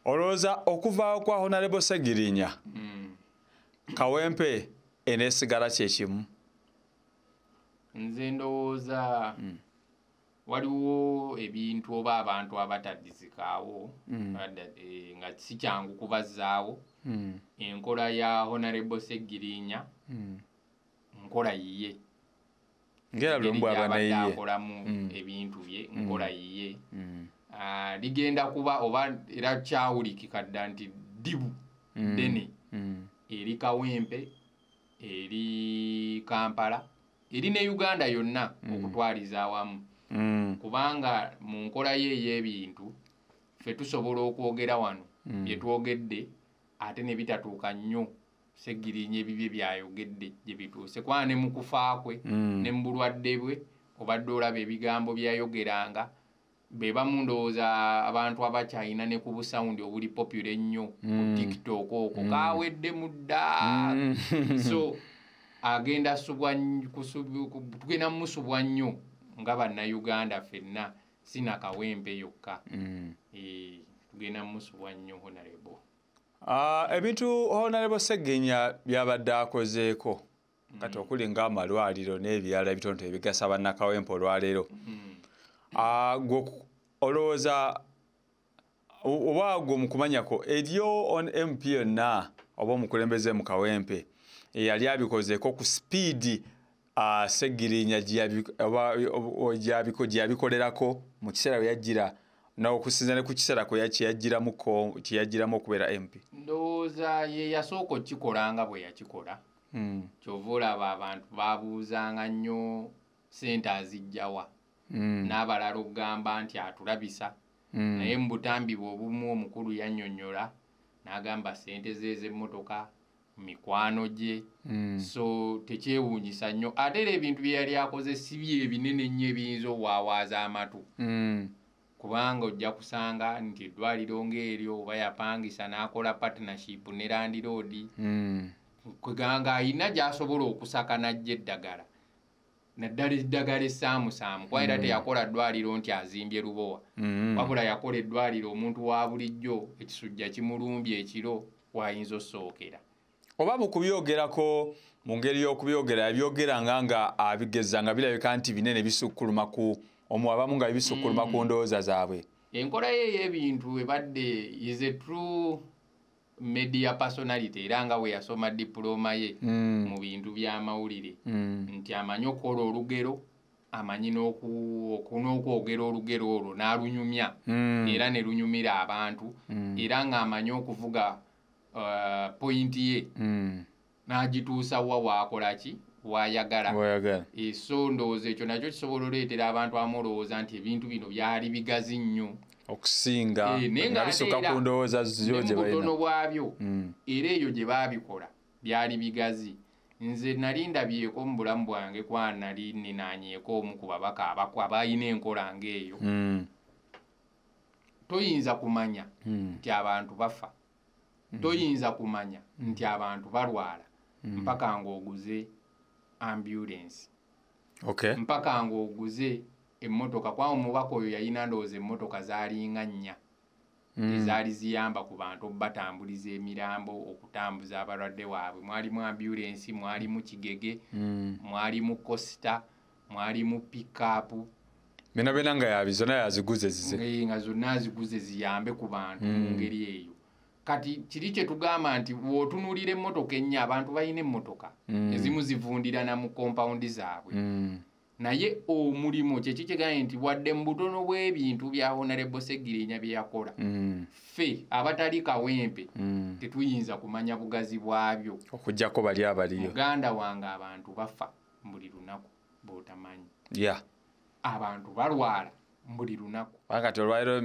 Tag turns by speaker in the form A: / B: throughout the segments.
A: Olowooza okuvaawo kwa Honorable Ssegirinya, Kawempe eneesigala kyekimu?
B: Nze ndowooza waliwo ebintu oba abantu abatadizikaawo nga si kyangu kubazzaawo. Enkola ya Honorable Ssegirinya nkola yiye.
A: Ngera
B: Engeri
A: buli omu bw'aba
B: gy'abadde
A: neyiye.
B: akolamu ebintu bye, nkola yiye. Ligenda kuba oba era kyawulikika dda nti ddibu ddene eri Kawempe, eri Kampala, eri ne Uganda yonna okutwaliza awamu. Kubanga mu nkola ye ey'ebintu ffe tusobola okwogera wano bye twogedde ate ne bitatuuka nnyo Ssegirinya ebibye byayogedde gye bituuse. Kubanga ne mu kufa kwe ne mu bulwadde bwe obadde olaba ebigambo byayogeranga, be bamu ndowooza abantu abakyalina ne ku busawundi obuli popular ennyo ku TikTok okwo kaawedde mu dda. So agenda subwa tugenda musubwa nnyo nga Bannayuganda ffenna, si na Kawempe yokka. Tugenda musubwa nnyo Honorable.
A: Ebintu Honorable Ssegirinya byabadde akozeeko kati okuli ng'amalwaliro n'ebirala ebitonotono ebigasa bannakawempe olwaleero. Gwe olowooza oba gwe mu kumanyako eriyo on MP yonna oba omukulembeze mu Kawempe eyali abikozeeko ku sipiidi Ssegirinya gy'abikolerako mu kiseera we yajjira n'okusinza ne ku kiseera kwe kye yajjiramu okubeera MP?
B: Ndowooza ye yasooka okukikola nga bwe yakikola. Ky'ova olaba abantu baabuuzanga nnyo ssente aziggya wa. N'abalala okugamba nti atulabisa. Naye mu butambi bwe obumu omukulu yannyonnyola n'agamba ssente ze ez'emmotoka, mikwano gye. So tekyewuunyisa nnyo. Ate era ebintu bye yali akoze si bye ebinene ennyo ebiyinza okuwaawaaza amatu. Kubanga ojja kusanga nti eddwaliro ng'eryo oba yapangisa n'akola partnership ne landlord. Kwegamba ayina gy'asobola okusaka n'aggya eddagala. Naddala eddagala essaamusaamu. Kuba era teyakola ddwaliro nti azimbye Lubowa. Wabula yakola eddwaliro omuntu wa bulijjo ekisujja kimulumbye ekiro w'ayinza ossookera.
A: Oba mu kubyogerako mu ngeri y'okubyogera yabyogeranga nga abigeza nga birabika nti binene bisukkuluma ku omwo abamu nga bisukkuluma ku ndowooza zaabwe.
B: Enkola ye ey'ebintu ebadde is a true media personality era nga bwe yasoma dipulooma ye mu bintu by'amawulire. Nti amanyi okukola olugero, amanyi n'okwogera olugero olwo n'alunyumya era ne lunyumira abantu era ng'amanyi okuvuga point ye n'agituusa wa waakola ki waayagala.
A: Wayagala.
B: So ndowooza ekyo nakyo kisobola oleetera abantu abamu olowooza nti ebintu bino byali bigazi nnyo.
A: Okusinga
B: Naye
A: nga
B: ng'ate
A: bisukka
B: era
A: ku ndowooza zo
B: ne
A: gye
B: mu
A: balina.
B: butono bwabyo era eyo gye baabikola byali bigazi. Nze nali ndabyeko mu bulamu bwange kuba nali nninaanyeeko omu ku babaka abalina enkola ng'eyo. Toyinza kumanya nti abantu bafa. Toyinza kumanya nti abantu balwala mpaka ng'oguze ambulance. Mpaka ng'oguze emmotoka. Kubanga omubaka oyo yalina ndowooza emmotoka zaalinga nnya ezaali ziyamba ku bantu okubatambuliza emirambo, okutambuza abalwadde waabwe. Mwalimu ambulance, mwalimu kigege, mwalimu coaster, mwalimu pickup.
A: Byonna byonna nga zonna yaziguze zize.
B: Nga zonna aziguze ziyambe ku bantu mu ngeri eyo. Kati kiri kye tugamba nti bw'otunuulira emmotoka ennya, abantu balina emmotoka ezimu zivundirana mu compound zaabwe. Naye omulimu kye kikigambye nti wadde mu butono bw'ebintu bya Honorable Ssegirinya bye yakola, ffe abatali Kawempe tetuyinza kumanya bugazi bwabyo.
A: Okuggyako bali abaliyo.
B: Muganda wange abantu bafa buli lunaku bw'otamanyi. Abantu balwala buli lunaku.
A: Kati olwaleero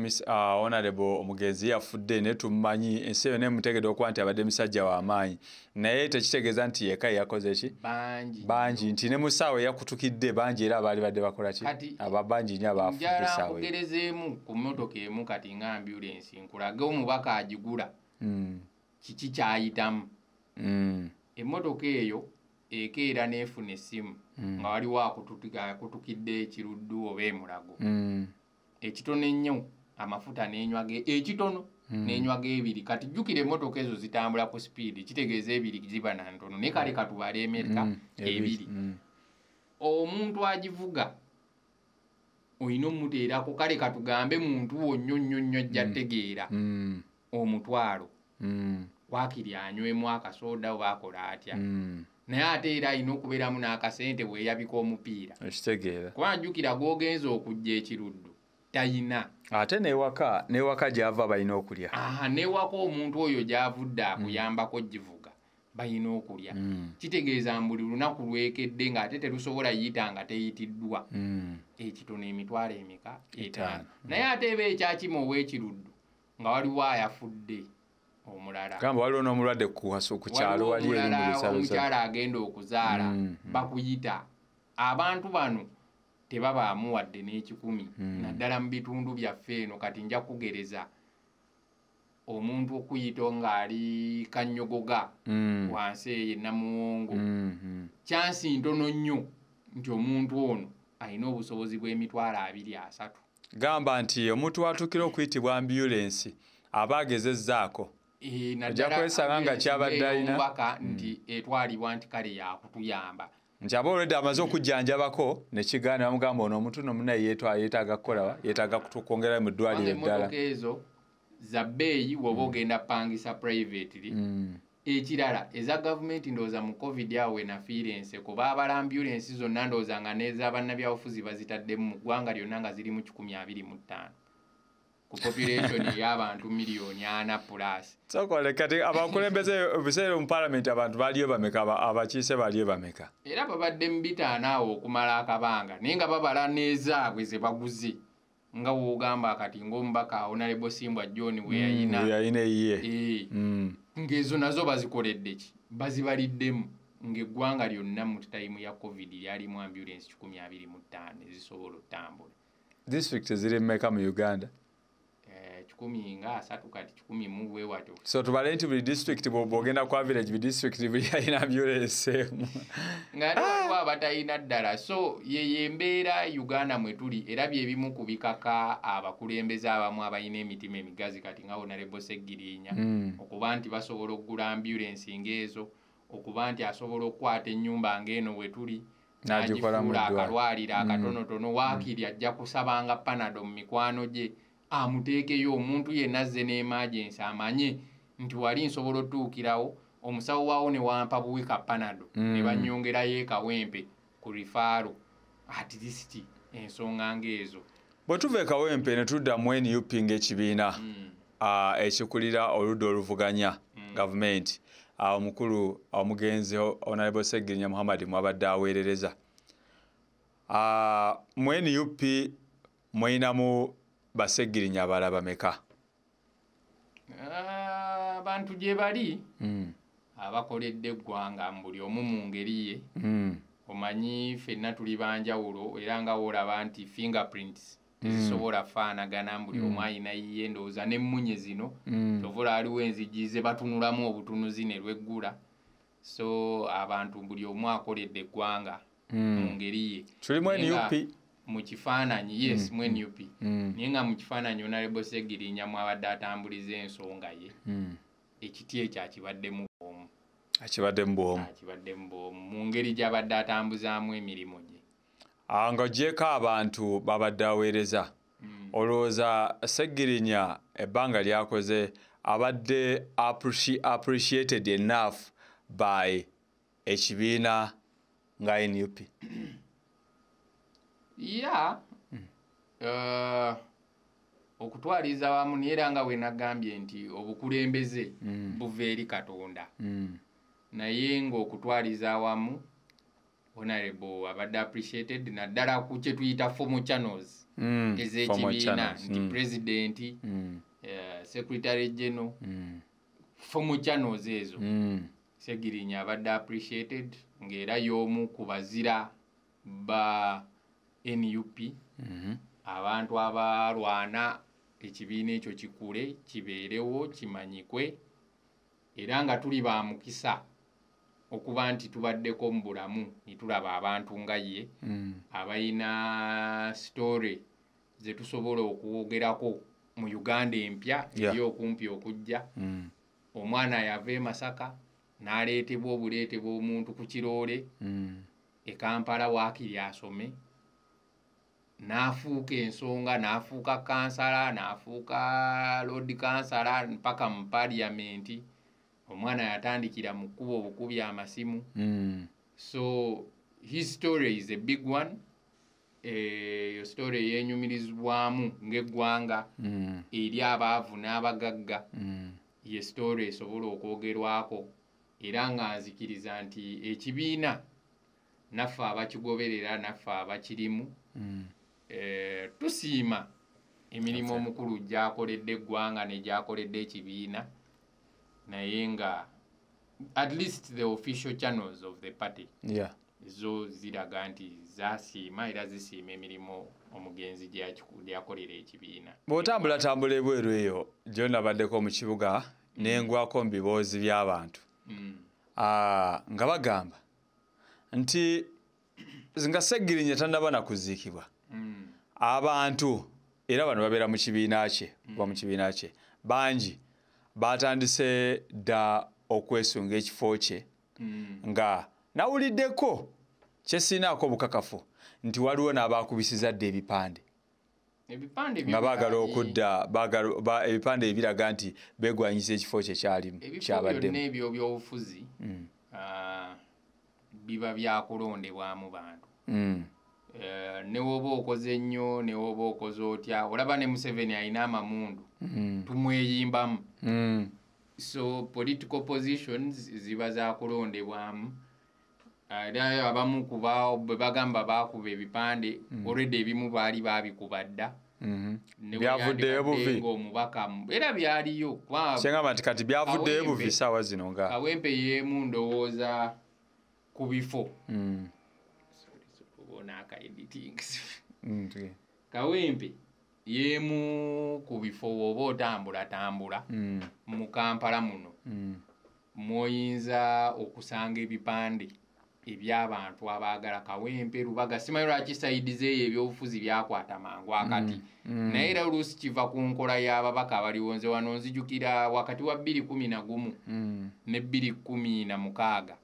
A: Honorable omugenzi yafudde naye tumumanyi ensi yonna emutegedde okuba nti abadde musajja wa maanyi, naye tekitegeeza nti yekka yakoze ki?
B: Bangi.
A: Bangi nti ne mu ssaawa eyakutukidde bangi era abaali badde bakola ki?
B: Kati
A: Aba bangi nnyo abaafudde
B: njagala
A: essaawa eyo.
B: nkugerezeemu ku mmotoka emu kati nga ambulance nkulage omubaka agigula kiki ky'ayitamu. Emmotoka eyo ekeera n'efuna essimu nga waliwo akutukidde ekiruddu oba emulago. Ekitono ennyo amafuta n'enywa ge ekitono. Nenywaga 2. Kati jjukira emmotoka ezo zitambula ku speed, kitegeeza 2 ziba na ntono, naye kale katubale emeka 2. Omuntu agivuga olina omuteerako, kale katugambe muntu wo nnyo nnyo nnyo ajja tegeera omutwalo waakiri anywemu akasoda oba akola atya. Naye ate era alina okubeeramu n'akasente bweyabika omupiira.
A: Ekitegeera.
B: Kuba jjukira gw'ogenza okujja ekiruddu tayina.
A: Ate newaka gy'ava balina okulya.
B: Newaka omuntu oyo gy'avudde akuyambako givuga balina okulya. Kitegeeza buli lunaku lwekedde ng'ate terusobola yita nga teyitiddwa. Ekitono emitwalo emeka? 5. Naye ate eba ekyakima ow'ekiruddu nga waliwo ayafudde omulala.
A: Gamba waliwo n'omulwadde ku kyalo wali eri mu lusalo.
B: Omukyala agenda okuzaala bakuyita. Abantu bano tebabaamu wadde n'ekikumi, naddala mu bitundu byaffe eno. Kati nja kugereza omuntu okuyita ng'ali Kanyogoga wansi eyo Namuwongo. Kyansi ntono nnyo nti omuntu ono alina obusobozi bw'emitwalo 2 3.
A: Gamba nti omuntu watuukira okuyitibwa ambulensi aba agezezzaako. Ojja kwesanga nga kyabadde alina
B: omubaka nti etwalibwa nti kale yakutuyamba.
A: Nti aba olwedde amaze okujjanjabako ne kigaana, bamugamba ono omuntu no munnaye yeetaaga kukola, yeetaaga kwongerayo mu ddwaliro eddala.
B: Emmotoka ezo za bbeeyi bw'oba ogenda pangisa privately. Ekirala eza gavumenti ndowooza mu COVID awo we nafiira enseko baabala ambulensi zonna ndowooza nga n'ez'abannabyabufuzi bazitaddemu mu ggwanga lyonna nga zirimu 125 ku population ey'abantu miliyoni 4 plus.
A: Sokole kati abakulembeze ebiseera mu parliament abantu baliyo bameka, abakiise baliyo bameka?
B: Era babadde mu 5 awo okumala akabanga, naye nga babala n'ezaabwe ze baguze. Nga w'ogamba kati ng'omubaka Honorable Simbwa John we yayina.
A: We yayina eyiye.
B: Ng'ezo nazo bazikoledde ki? Bazibaliddemu ng'eggwanga lyonna mu tayimu ya COVID lyalimu ambulance 125 ezisobola okutambula.
A: District ziri mmeka mu Uganda?
B: 130 kati 10 bwe watyo.
A: So tubale nti buli district bw'ogenda kwa village, buli district buli yayina ambulance emu.
B: Ng'ate waliwo abatayina ddala. So ye embeera Uganda mwe tuli, era bye bimu ku bikaka abakulembeze abamu abalina emitima emigazi kati nga Honorable Ssegirinya okuba nti basobola okugula ambulance ng'ezo, okuba nti asobola okukwata ennyumba ng'eno we tuli
A: n'agifuula
B: akalwaliro akatonotono, waakiri ajja kusabanga Panado mu mikwano gye amuteekeyo omuntu yenna azze n'emergency amanye nti wali nsobola otuukirawo omusawo waawo ne wampa buwi ka Panado ne bannyongerayo e Kawempe ku rifaalo, at least ensonga ng'ezo.
A: Bwe tuva e Kawempe ne tudda mu NUP ng'ekibiina ekikulira oludda oluvuganya gavumenti, omukulu omugenzi Honorable Ssegirinya Muhammad mwabadde aweerereza. Mu NUP mwinamu Bassegirinya abalala bameka?
B: Abantu gye bali abakoledde eggwanga buli omu mu ngeri ye. Omanyi ffenna tuli banjawulo, era nga w'olaba nti fingerprints tezisobola faanagana, buli omu alina yiye ndowooza n'emmunye zino kyova olaba waliwo enzigi ze batunulamu obutunuzi ne lweggula. So abantu buli omu akoledde eggwanga mu ngeri ye.
A: Tulimu NUP
B: mu kifaananyi, yes, mu NUP. Naye nga mu kifaananyi Honorable Ssegirinya mwabadde atambuliza ensonga ye. Ekiti ekyo akibaddemu bw'omu.
A: Akibaddemu bw'omu.
B: Akibaddemu bw'omu mu ngeri gy'abadde atambuzaamu emirimu gye.
A: Ng'oggyeko abantu babadde aweereza, olowooza Ssegirinya ebbanga ly'akoze abadde appreciated enough by ekibiina nga NUP?
B: Yeah. Okutwaliza wamu, naye era nga bwe nagambye nti obukulembeze buva eri Katonda. Naye ng'okutwaliza awamu Honorable abadde appreciated naddala ku kye tuyita formal channels ez'ekibiina nti president, secretary general, formal channels ezo. Ssegirinya abadde appreciated ng'era y'omu ku bazira ba NUP, abantu abalwana ekibiina ekyo kikule, kibeerewo, kimanyikwe, era nga tuli ba mukisa okuba nti tubaddeko mu bulamu ne tulaba abantu nga ye abalina story ze tusobola okwogerako mu Uganda empya eri okumpi okujja. Omwana yava e Masaka n'aleetebwa obuleetebwa omuntu ku kiroole e Kampala waakiri asome, n'afuuka ensonga, n'afuuka kansala, n'afuuka lord kansala mpaka mu parliament. Omwana yatandikira mu kkubo obukubi amasimu. So his story is a big one. Eyo story yenyumirizibwamu ng'eggwanga eri abaavu n'abagagga. Ye story esobola okwogerwako, era nga nzikiriza nti ekibiina naffe abakigoberera, naffe abakirimu, tusiima emirimu omukulu gy'akoledde eggwanga ne gy'akoledde ekibiina, naye nga at least the official channels of the party zo ziraga nti zasiima era zisiima emirimu omugenzi gyakolera ekibiina.
A: Bw'otambulatambula ebweru eyo gyo nabaddeko mu kibuga nengwako mu biboozi by'abantu nga bagamba nti nga Ssegirinya tannaba na kuziikibwa, abantu era bano babeera mu kibiina kye oba mu kibiina kye bangi batandise dda okwesunga ekifo kye, nga nawuliddeko kyesinaako obukakafu nti waliwo n'abaakubisiza dda ebipande nga baagala okudda, ebipande ebiraga nti beegwanyisa ekifo kye kyalimu kyabaddemu.
B: Ebifo byonna ebyo by'obufuzi biba byakulondebwamu bantu. Ne woba okoze nnyo, ne woba okoze otya, olaba ne Museveni alina amamundu tumweyimbamu. So political positions ziba zakulondebwamu. Era abamu kuba bwe bagamba baakuba ebipande already ebimu baali baabikuba dda.
A: Byavuddeyo buvi
B: ng'omubaka era byaliyo.
A: Kyengamba nti kati byavuddeyo buvi ssaawa zino nga
B: Kawempe y'emu ndowooza ku bifo. Kawempe y'emu ku bifo woba otambulatambula mu Kampala muno mwoyinza okusanga ebipande eby'abantu abaagala Kawempe, Lubaga. Simanyi lwaki sayidi zeeyo ebyobufuzi byakwata mangu akati, naye era oluusi kiva ku nkola y'ababaka abaliwo. Nze wano nzijukira wakati wa 2011 ne 2016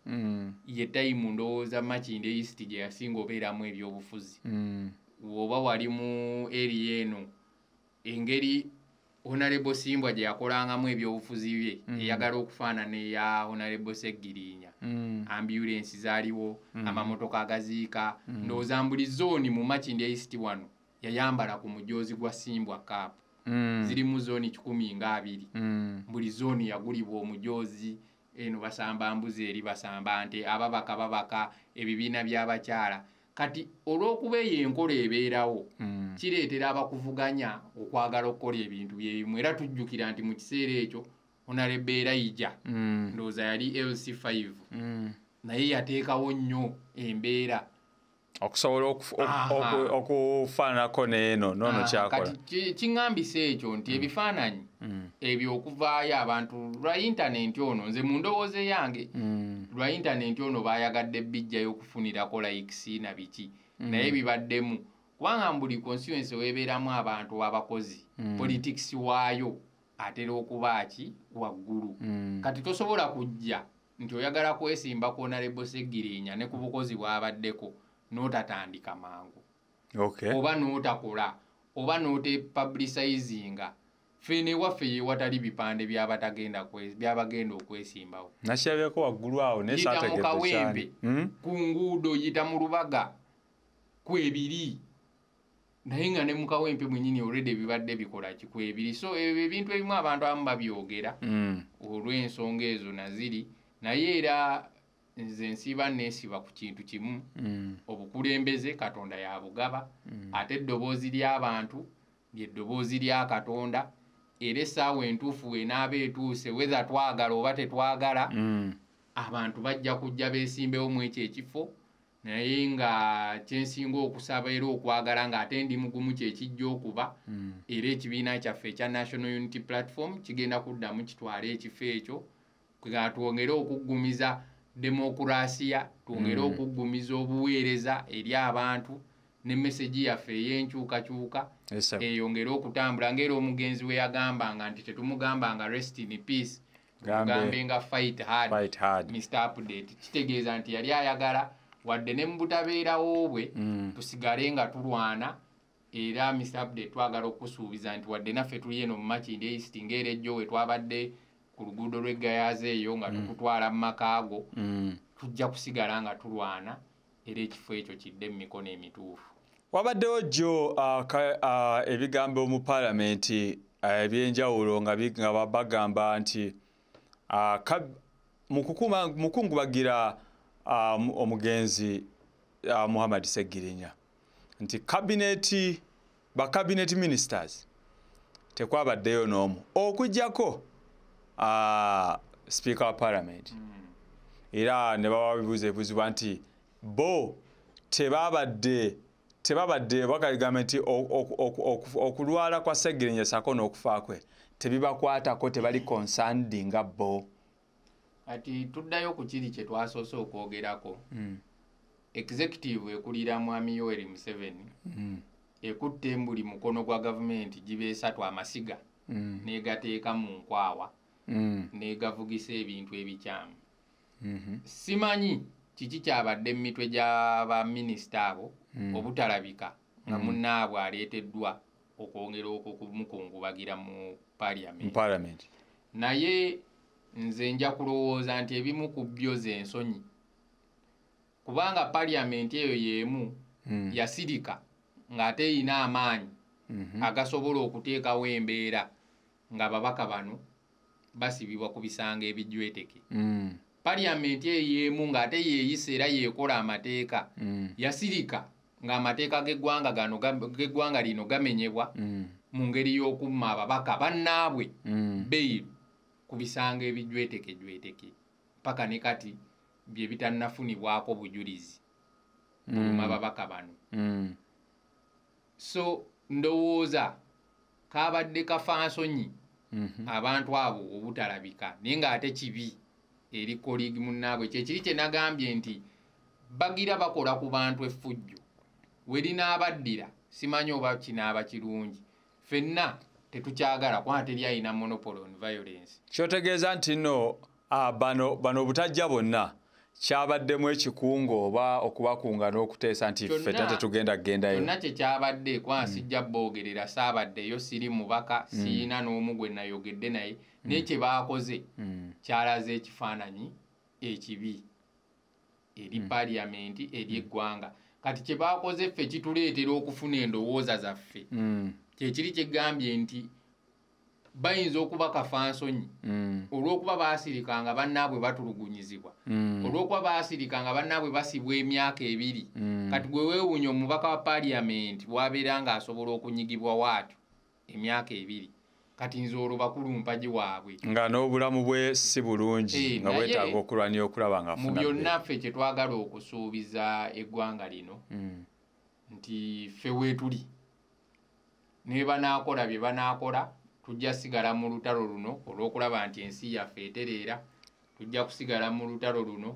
B: ye tayimu ndowooza Makindye East gye yasinga obeeramu ebyobufuzi. Woba wali mu area eno, engeri Honorable Simbwa gye yakolangamu ebyobufuzi bye eyagala okufaanana eya Honorable Ssegirinya. Ambulensi zaaliwo, amamotoka agaziika. Ndowooza buli zooni mu Makindye East wano yayambala ku mujoozi gwa Simbwa Cup. Zirimu zooni 120. Buli zooni yagulibwa omujoozi. Eno basamba mbuzi, eri basamba nte, ababaka babaka, ebibiina by'abakyala. Kati olw'okuba eyo enkola ebeerawo, kireetera abakuvuganya okwagala okukola ebintu byebimu. Era tujjukira nti mu kiseera ekyo Honorable Elijah ndowooza yali LC5, naye yateekawo nnyo embeera
A: okusobola okufaananako n'eno noono kyakola.
B: Kati kiŋŋambisa ekyo nti ebifaananyi ebyo okuvaayo abantu lwa intanenti ono, nze mu ndowooza eyange lwa intanenti ono baayagadde bijjayo okufunirako likes na biki, naye bibaddemu kubanga buli constituency weebeeramu abantu abakozi, politics waayo atera okuba ki waggulu. Kati tosobola kujja nti oyagala kwesimba ku Honorable Ssegirinya ne ku bukozi bw'abaddeko n'otatandika mangu, oba n'otakola, oba n'otepublicizinga. Ffe newaffe ye watali bipande by'abagenda okwesimbawo.
A: Nakirabyeko waggulu awo naye
B: Yita mu
A: saategedde
B: Kawempe,
A: kyani.
B: Ku nguudo, yita mu Lubaga kwebiri, naye nga ne mu Kawempe mwennyini already bibadde bikola ki kwebiri. So ebyo ebintu ebimu abantu abamu babyogera olw'ensonga ezo naziri, naye era nze nsiiba neesiba ku kintu kimu. Obukulembeze Katonda yabugaba, ate eddoboozi ly'abantu lye ddoboozi lya Katonda. Era essaawa entuufu wenaaba etuuse, whether twagala oba tetwagala, abantu bajja kujja beesimbewo mu ekyo ekifo. Naye nga kyensinga okusaba era okwagala ng'ate ndi mugumu kyekijja okuba, era ekibiina kyaffe ekya National Unity Platform kigenda kuddamu kitwale ekifo ekyo, nga twongere okuggumiza demokurasiya, twongere okuggumiza obuweereza eri abantu. Ne message yaffe ey'enkyukakyuka eyongere okutambula ng'era omugenzi we yagambanga nti tetumugambanga rest in peace, tugambe nga fight hard,
A: fight hard.
B: Mr. Update kitegeeza nti yali ayagala wadde ne mu butabeerawo bwe tusigale nga tulwana. Era Mr. Update twagala okusuubiza nti wadde naffe tuli eno mu Makindye East ng'era ejjo we twabadde ku luguudo lw'Eggayaaza eyo nga tukutwala mu makaago, tujja kusigala nga tulwana era ekifo ekyo kidde mu mikono emituufu.
A: Wabaddewo jjo ebigambo mu paalamenti ebyenjawulo nga bagamba nti mukungubagira omugenzi Muhammad Ssegirinya nti ba cabinet ministers tekwabaddeyo n'omu okuggyako Speaker wa Parliament. Era ne baba bibuuzo ebibuuzibwa nti bo tebabadde bakagamba nti okulwala kwa Ssegirinya ssaako n'okufa kwe tebibakwatako, tebali concerned nga bo.
B: Kati tuddayo ku kiri kye twasoose okwogerako. Executive ekulira Mwami Yoweri Museveni ekutte buli mukono gwa gavumenti giba esatu amasiga n'egateeka mu nkwawa n'egavugisa ebintu ebikyamu. Simanyi kiki kyabadde mu mitwe gy'abaminisita abo obutalabika nga munnaabwe aleeteddwa okwongera okumukungubagira mu parliament. Naye nze nja kulowooza nti ebimu ku byo z'ensonyi, kubanga parliament eyo y'emu yasirika ng'ate erina amaanyi agasobola okuteekawo embeera ng'ababaka bano basibibwa ku bisango ebijweteke. Parliament eyo y'emu ng'ate yeeyisa era yeekola amateeka yasirika ng'amateeka g'eggwanga lino gamenyebwa mu ngeri y'okumma ababaka bannaabwe bail ku bisango ebijwetekejweteke paka ne kati bye bitannafunibwako bujulizi buluma ababaka bano. So ndowooza kabadde kafansonyi abantu abo obutalabika, naye ng'ate kibi eri colleague munnaabwe. Kyekiri kye nagambye nti bagira bakola ku bantu effujjo we linaabaddira, simanyi oba kinaaba kirungi. Ffenna tetukyagala kubanga teri alina monopoly on violence.
A: Kyotegeeza nti nno bano obutajja bonna kyabaddemu ekikungo oba okubakunga n'okuteesa nti ffe tetugenda kugendayo.
B: Kyonna kye kyabadde kubanga sijja boogerera, saabaddeyo, siri mubaka, siyina n'omu gwe nayogedde naye, naye kye baakoze kyalaze ekifaananyi ekibi eri paaliyamenti, eri eggwanga. Kati kye baakoze ffe kituleetera okufuna endowooza zaffe. Kyekiri kyegambye nti bayinza okuba kafansonyi olw'okuba baasirikanga bannaabwe batulugunyizibwa, olw'okuba baasirikanga bannaabwe basibwa emyaka 2. Kati gwe weewuunya omubaka wa paaliyamenti bw'abeera ng'asobola okunyigibwa waatyo emyaka 2, kati nze olwo bakulu mpagi waabwe
A: nga n'obulamu bwe si bulungi, nga bwetaaga okulwanira okulaba nga
B: mu byonna ffe kye twagala okusuubiza eggwanga lino nti ffe weetuli ne banaakola bye banaakola, tujja sigala mu lutalo luno olw'okulaba nti ensi yaffe etereera, tujja kusigala mu lutalo luno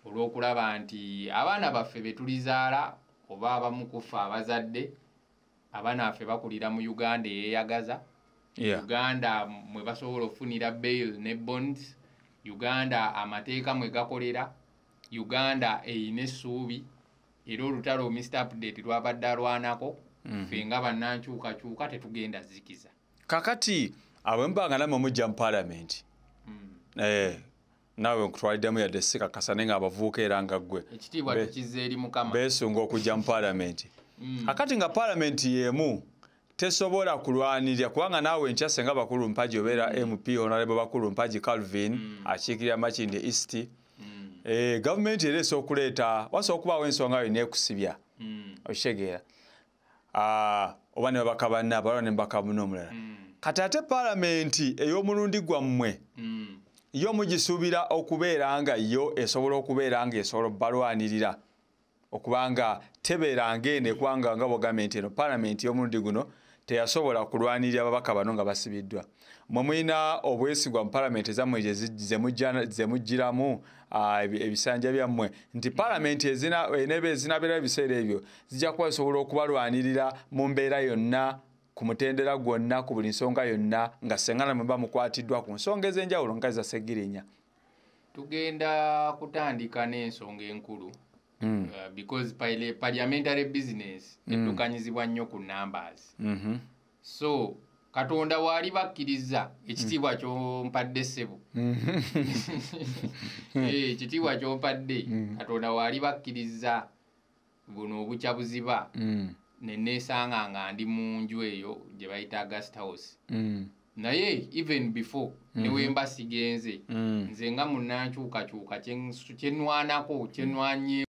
B: olw'okulaba nti abaana baffe be tulizaala oba abamu ku ffe abazadde, abaana baffe bakulira mu Uganda eyeeyagaza, Uganda mwe basobola okufunira bail ne bonds, Uganda amateeka mwe gakolera, Uganda eyina essuubi. Era olutalo Mr. Update lwabadde alwanako, ffe nga bannankyukakyuka tetugenda zikiza.
A: Kakati abwe mbanga namwe mujja mu parliament naawe nkutwaliddemu yadde sikakasa naye nga abavubuka era nga ggwe
B: ekitiibwa tukizza eri Mukama
A: beesunga okujja mu parliament. Kakati nga parliament y'emu tesobola kulwanirira, kubanga naawe enkya senga Bakulu Mpagi obeera MP Honorable Bakulu Mpagi Calvin akiikirira Makindye East, gavumenti era esobola okuleeta wasobola okubaawo ensonga yo neekusibya okitegeera, oba ne babaka banne abalala ne mubaka munne omulala. Kati ate paalamenti ey'omulundi gwammwe yo mugisuubira okubeera nga yo esobola okubeera nga esobola obbalwanirira, okubanga tebeera ng'eno, kubanga nga bw'ogambye nti eno paalamenti y'omulundi guno Teyasobola kulwanirira ababaka bano nga basibiddwa. Mwe mulina obwesigwa mu palamenti ezammwe ze muggyiramu ebisanja byammwe, nti palamenti eneeba ezinabeerawo ebiseera ebyo zijja kuba zisobola okubalwanirira mu mbeera yonna, ku mutendera gwonna, ku buli nsonga yonna, nga senga namwe bamukwatiddwa ku nsonga ez'enjawulo nga za Ssegirinya?
B: Tugenda kutandika n'ensonga enkulu, because parliamentary business eddukanyizibwa nnyo ku numbers. So Katonda waali bakkiriza ekitiibwa kyompadde, ssebo. Ekitiibwa kyompadde, Katonda waali bakkiriza buno obukya buziba, neneesanga nga ndi mu nju eyo gye bayita August House. Naye even before, newemba sigenze, nze nga munnankyukakyuka, kyenwanako, kyenwanye